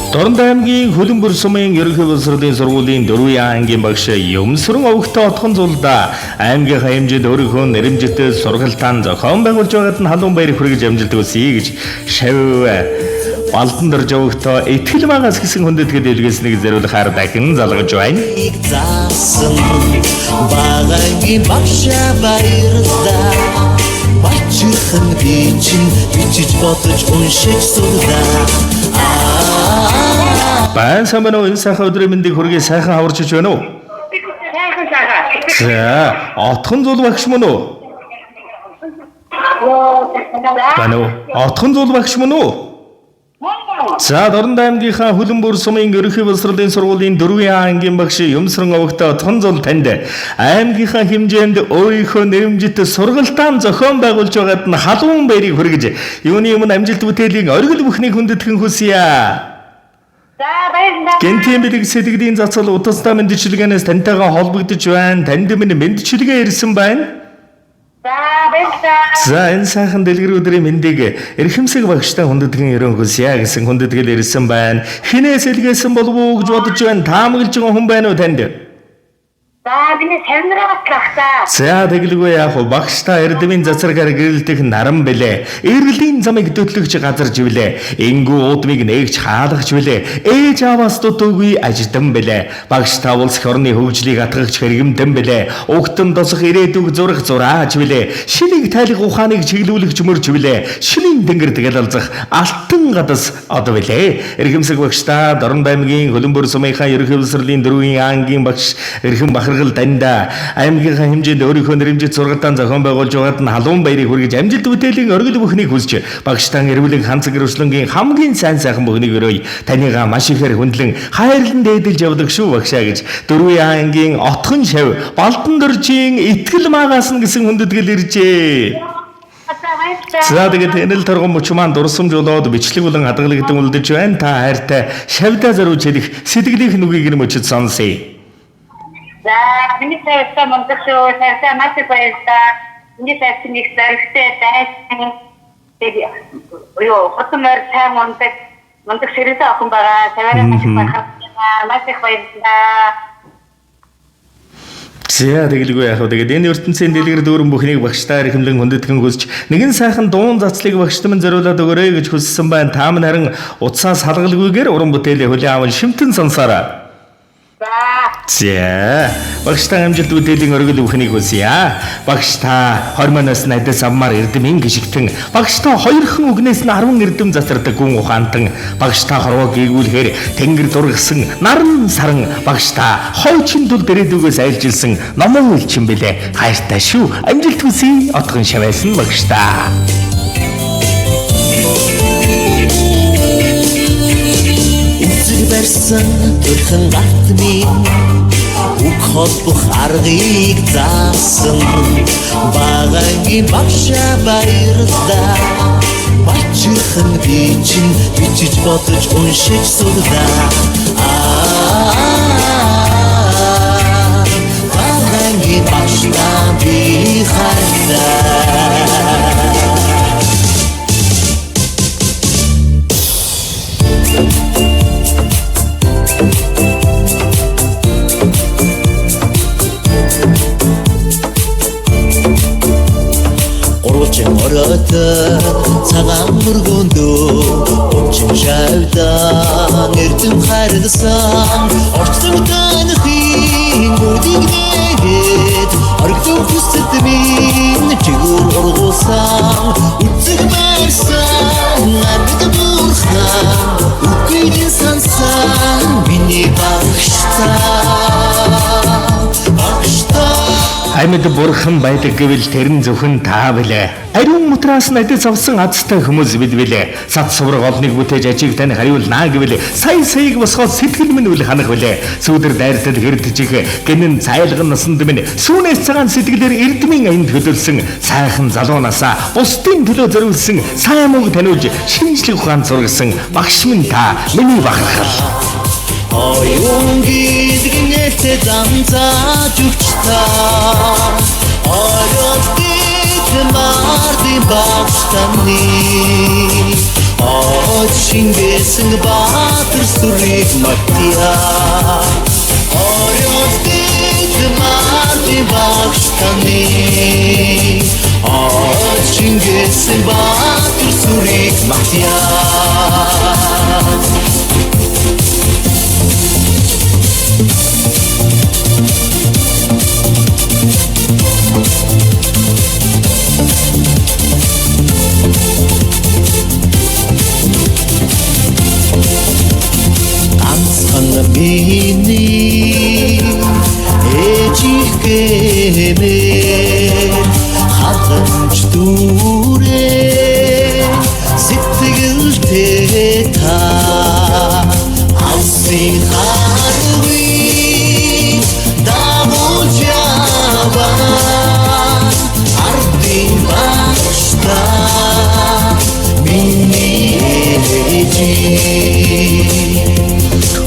Дорнод аймгийн Хөлөнбөр сумын ерөнхий боловсролын сургуулийн 4 ангийн багш Юмсран овогтой отхон зулда аймгийнхаа хэмжээнд өөрийнхөө нэрэмжтэй сургалтаа зохион байгуулж байгаад нь халуун баяр хүргэж амжилт хүсье гэж шав Балдан дорж овогтой итгэл магаас гэсэн хүндэтгэл илгээснийг зориулахаар дахин залгаж байна. Заасан багагийн багшаа баярлаа. Бачирхан би чинь бичиж бодож уншиж сурлаа. Байн сайн байна уу? Энэ сайхан өдрийн мэндийг хүргэе, сайхан хаварчиж байна уу? Сайхан сайхан. За, отхон зул багш мөн үү? Байна уу? Отхон зул багш мөн үү? За, Дорнод аймгийнхаа Хөлөнбөр сумын ерөнхий боловсролын сургуулийн 4 ангийн багш Юмсран овогтой отхон зул танд аймгийнхаа хэмжээнд өөрийнхөө нэрэмжит сургалтаа зохион байгуулж байгаад нь халуун баярыг хүргэж, юуны өмнө амжилт бүтээлийн оргил бүхнийг хүндэтгэн хүсье. За, баярлалаа. Гэнтийн бэлэг сэтгэлийн цацал утастай мэндчилгээнээс тантайгаа холбогдож байна. Танд минь мэндчилгээ ирсэн байна. За, баярлалаа. За, энэ сайхан дэлгэр өдрийн мэндийг эрхэмсэг багштай хүндэтгэн ерөн хүсье гэсэн хүндэтгэл ирсэн байна. Хинээс илгээсэн болов уу гэж бодож байна. Таамаглаж байгаа хүн байна уу танд? За, миний савнараа батлах та. За, тэгэлгүй яах вэ? Багш та эрдмийн цацрагаар гэрэлтэх наран бэлээ. Эргэлийн замыг хөтлөгч газар живлээ. Ингүү уудмыг нээгч хаалгач бэлээ. Ээж ааваас дутуугүй аждан бэлээ. Багш та улс орны хөгжлийг атгагч хэрэгэмтэн бэлээ. Угтан тосох ирээдүг зурах зураач бэлээ. Шилийг тайлах ухааныг чиглүүлэгч мөрч бэлээ. Шилийн тэнгэр тэгэлалзах алтан гадас од бэлээ. Эрхэмсэг багш та Дорнод аймгийн Хөлөнбөр сумынхаа ерөнхий боловсролын 4 ангийн багш эрхэм бахархал дандаа аймгийнхаа хэмжээнд өөрийнхөө нэрэмжит сургалтаа зохион байгуулж байгаад нь халуун баярыг хүргэж амжилт бүтээлийн оргил бүхнийг хүсч багш тан эрвэлэн ханцаг гэрчлэнгийн хамгийн сайн сайхан бүхнийг өрөөе. Таныгаа маш ихээр хүндлэн хайрлан дээдэлж явдаг шүү багшаа гэж 4 ангийн отхон шав Балдан дөржийн итгэл магаас нь гэсэн хүндэтгэл иржээ. За, баярлалаа. За, тэгээд энэл торгон мөч маань дурсамж болоод бичлэг болон хадгалагдсан үлдэж байна. Та хайртай шавьдаа зориулж хэлэх сэтгэлийнх нүгийг нь мөчөд сонсъё. За, миний савьсаа мундаг шүү. Савьсаа маш их баярлалаа. Миний савьсан их зоригтой дайсан. Тэгээд юу, хутан морь сайн мундаг мундаг сэрээсээ охин байгаа. Саваараа маш их баярлалаа. Маш их баярлалаа. За, тэгэлгүй яах вэ? Тэгээд энэ ертөнцийн дэлгэр дүүрэн бүхнийг багштай эрхэмлэн хүндэтгэн хүсч нэгэн сайхан дуун зацлыг багштай минь зориулаад өгөөрэй гэж хүссэн байна. Та минь харин утсаас салгалгүйгээр уран бүтээлээ хүлээн аван шимтэн сонсоорой. За. За, багш та амжилт бүтээлийн оргил бүхнийг хүсье. Багш та хормоноос надаас аммаар эрдэм гიშгтэн. Багш та хоёрхан үгнээс нь 10 эрдэм засардаг гүн ухаантан. Багш та хорвоо гийгүүлэхээр тэнгэр дургасан наран саран. Багш та хойчин тул дэрээдүгээс айлжилсан номон элчин бэлээ. Хайртай шүү. Амжилт хүсье. Отгон шавайсан багш та. Үзэг барьсан төрхөн гарт минь үг холбох аргыг заасан багагийн багшаа баярлаа. Бачирхан би чинь бичиж бодож уншиж сурлаа. Аа, багагийн багшаа би хайрлаа. Гурвалжин оройтой цагаан мөргөндөө Учин шавдан эрдэм хайрласан Орчлон танихын гүдийг нээгээд Оргидог хүсэт минь чигүүр ургуулсан Үцэг барьсан амьд бурхан Үгийг сансан миний багштай Багштай. Амьд бурхан байдаг гэвэл тэр нь зөвхөн та билээ. Ариун мутраас надад авсан азтай хүмүүс бид билээ. Сад сувраг олныг бүтээж ажиг тань хариулнаа гэвэл сая саяг босгоод сэтгэл минь үл ханах билээ. Сүүдэр дайртал хэрдчих гинэн цайлган насанд минь сүүнээс цагаан сэтгэлээр эрдмийн аянд хөдөлсөн сайхан залуу насаа бусдын төлөө зориулсан сайн мууг таниулж шинжлэх ухаанд сургасан багш минь та миний бахархал. Оюун гэдэг нэртэй зам зааж өгч та. Оройд Мардын багш таны Од шингээсэн баатар сүрийг мартъя. Ориод дэд мардын багш таны Од шингээсэн баатар сүрийг мартъя. Ганцхан миний ээж их гэмээр халамж дүүрээ сэтгэлтэй та алсын харвыг дагуулж яваа ардын багштай миний ээж.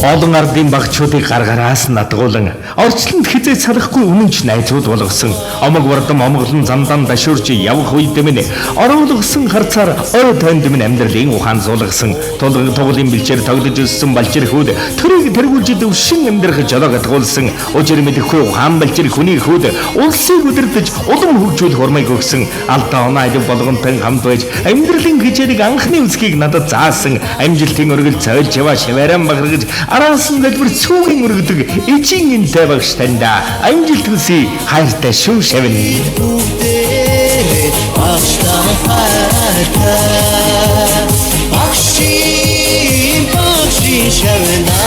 Олон ардын багчуудыг гаргараас надгуулан орчлонд хизээ салахгүй үнэнч найзууд болгосон. Омог вардам омглон замдан дашуурч явах үед минь ороолгосон харцаар ой тойнд минь амьдралын ухаан суулгасан. Тулгын туглын бэлчээр тоглож өссөн балжир хүүд төрийг тэргүүлж дэвшин амьдрах жолоог атгуулсан. Учир мэдэхгүй ухаан балжир хүний хүүд улсыг удирдах улам хөгжүүлэх урмыг өгсөн. Алдаа оноо алив болгонтой хамт байж амьдралын хичээлийг анхны үсгийг надад заасан. Амжилтын өргөл цойлж яваа шивааран бахаргаж араас нь дэлбэр цүүгийн өргөдөг эжийн энтэй багш таньда амжилт хүсье, хайртай шүү шавна. Бүгдээ багштай хайртай багшийн багшийн шавна.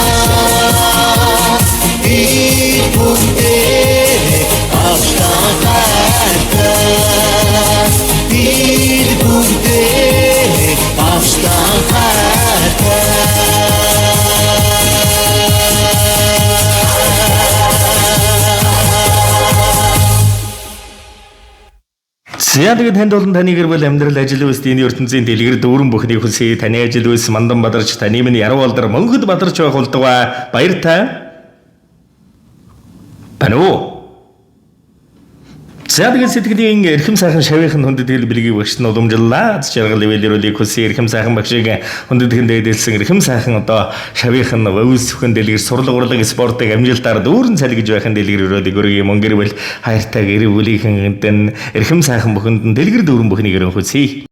Бид бүгдээ багштай хайртай, бид бүгдээ багштай хайртай. За тэгээд танд болон таны гэр бүл амьдрал ажил үйлс энэ ертөнцийн дэлгэр дүүрэн бүхнийг хүсье. Таны ажил үйлс мандан бадарч, таны минь яруу алдар мөнхөд бадарч байх болтугай. Баяртай. Байна уу? За тэгээд сэтгэлийн эрхэм сайхан шавийнхан хүндэтгэл бэлгийг багш нь уламжлалаа. Аз жаргал ивэл өрөөлийг хүсье. Эрхэм сайхан багшийг хүндэтгэн дээдэлсэн эрхэм сайхан одоо шавийнхан өвс бүхэн дэлгэр сурлаг урлаг спортыг амжилтаар дүүрэн салгиж байхын дэлгэр өрөөлийг өргөе. Мөн гэр бүл хайртай гэр бүлийнхэн эрхэм сайхан бүхэнд нь дэлгэр дүүрэн бүхнийг өрөн хүсье.